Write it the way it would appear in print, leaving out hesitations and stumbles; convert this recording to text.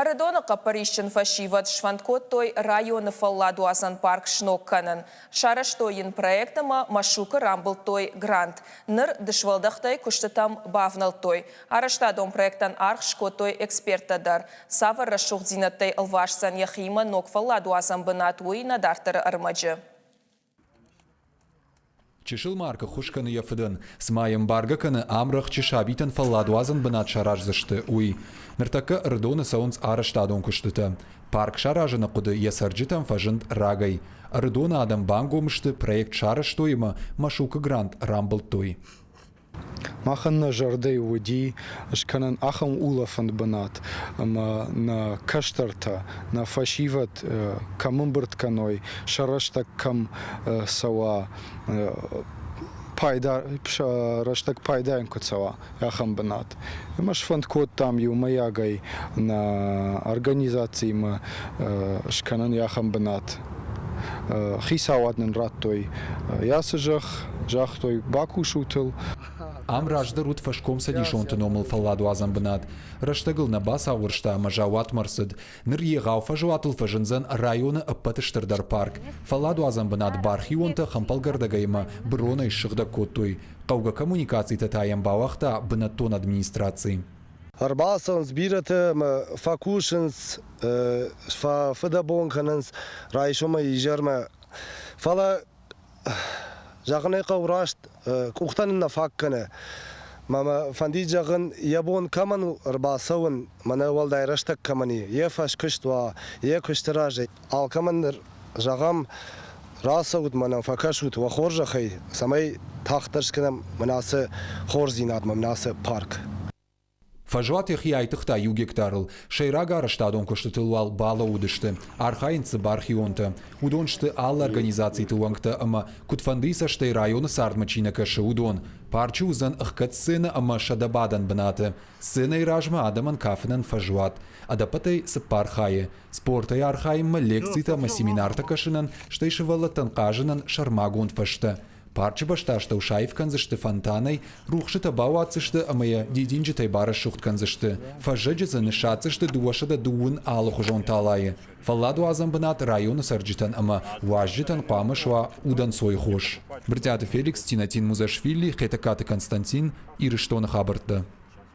Ӕрыдоны хъӕппӕрисджын фӕсивӕд сфӕнд кодтой районы фӕлладуадзӕн парк сног кӕнын. Сарӕзтой йын проект ӕмӕ Машукы рамбылдтой грант. Ныр дысвӕлдӕхтӕй куыстытӕм бавнӕлдтой. Арӕзтадон проектӕн аргъ скодтой эксперттӕ дӕр. Цавӕр рӕсугъддзинӕдтӕй ӕлвасдзӕн йӕхиимӕ ног фӕлладуадзӕн бынат, уый нӕ дарддӕры ӕрмӕджы. Чысыл Марк ӕххуыс кӕны йӕ фыдӕн, цыма йӕ ӕмбаргӕ кӕны, ам рӕхджы сабитӕн фӕлладуадзӕн бынат сараздзысты, уый. Ныртӕккӕ Ӕрыдоны цӕуынц арӕзтадон куыстытӕ. Парк саразыны хъуыды йӕ цӕрджытӕм фӕзынд рагӕй. Ӕрыдоны адӕм бангом сты, проект сарӕзтой ӕмӕ Машукы грант рамбылдтой. Махӕн нӕ зӕрдӕйы уыди скӕнӕн ахӕм улӕфӕн бынат, ӕмӕ нӕ кӕстӕртӕ, нӕ фӕсивӕд кӕм ӕмбырд кӕной, сӕ рӕстӕг кӕм цӕуа, пайда, сӕ рӕстӕг пайдайӕн куы цӕуа, ахӕм бынат. Ӕмӕ сфӕнд кодтам иумӕйагӕй нӕ организациимӕ скӕнын ахӕм бынат. Хицауад нын радтой ацы зӕхх, загътой, бакусут ыл. Ам раздӕр уыд фӕскомцӕдисонты номыл фӕлладуадзӕн бынат. Рӕстӕгыл нӕ бацауӕрста ӕмӕ заууатмӕ ӕрцыд. Ныр егъау фӕзуатыл фӕзындзӕн районы ӕппӕты стырдӕр парк. Фӕлладуадзӕн бынат бархионтӕ хӕмпӕлгӕрдӕгӕй ӕмӕ быронӕй ссыгъдӕг кодтой. Хъӕугӕ коммуникацитӕ та йӕм бауагъта бынӕттон администраци. Ӕрбацӕуынц бирӕтӕ ӕмӕ фӕкусынц, фӕфыдӕбон кӕнынц райсомӕй изӕрмӕ. Фӕлӕ, зӕгъын ӕй хъӕуы раст, къухтӕ нын нӕ фаг кӕны. Мӕ мӕ фӕндид зӕгъын, йӕ бон кӕмӕн у ӕрбацӕуын, мӕнӕ уӕлдай рӕстӕг кӕмӕн и, йӕ фӕскуыст уа, йӕ куысты разӕй. Алкӕмӕн дӕр зӕгъӕм, рацӕут мӕнӕн, фӕкӕсут уӕ хорзӕхӕй, цӕмӕй тагъддӕр скӕнӕм мӕнӕ ацы хорздзинадмӕ, мӕнӕ ацы парк. Фӕзуат йӕхи айтыгъта иу гектарыл. Сӕйраг арӕзтадон куыстытыл уал балӕууыдысты. Архайынц дзы бархионтӕ. Уыдон сты алы организациты уӕнгтӕ ӕмӕ, куыдфӕндыйы цӕстӕй районы цардмӕ чи нӕ кӕсы, уыдон. Парчы уыдзӕн ӕхгӕд сценӕ ӕмӕ 100 бадӕн бынаты. Сценӕйы размӕ адӕмӕн кафынӕн фӕзуат. Ӕдӕппӕтӕй цыппар хайы. Спортӕй архайынмӕ, лекцитӕ ӕмӕ семинартӕ кӕсынӕн, стӕй сывӕллӕттӕн хъазынӕн сӕрмагонд фӕзтӕ. Парчы бӕстастӕу саив кӕндзысты фонтанӕй, рухсытӕ бауадздзысты ӕмӕ йӕ дидинджытӕй барӕсугъд кӕндзысты. Фӕззӕджы дзы ныссадздзысты 230 алыхуызон талайы. Фӕлладуадзӕн бынат районы цӕрджытӕн ӕмӕ уазджытӕн хъуамӕ суа удӕнцойы хос. Брытъиаты Феликс, Тинатин Музашвили, Хетӕгкаты Константин, Ирыстоны хабӕрттӕ.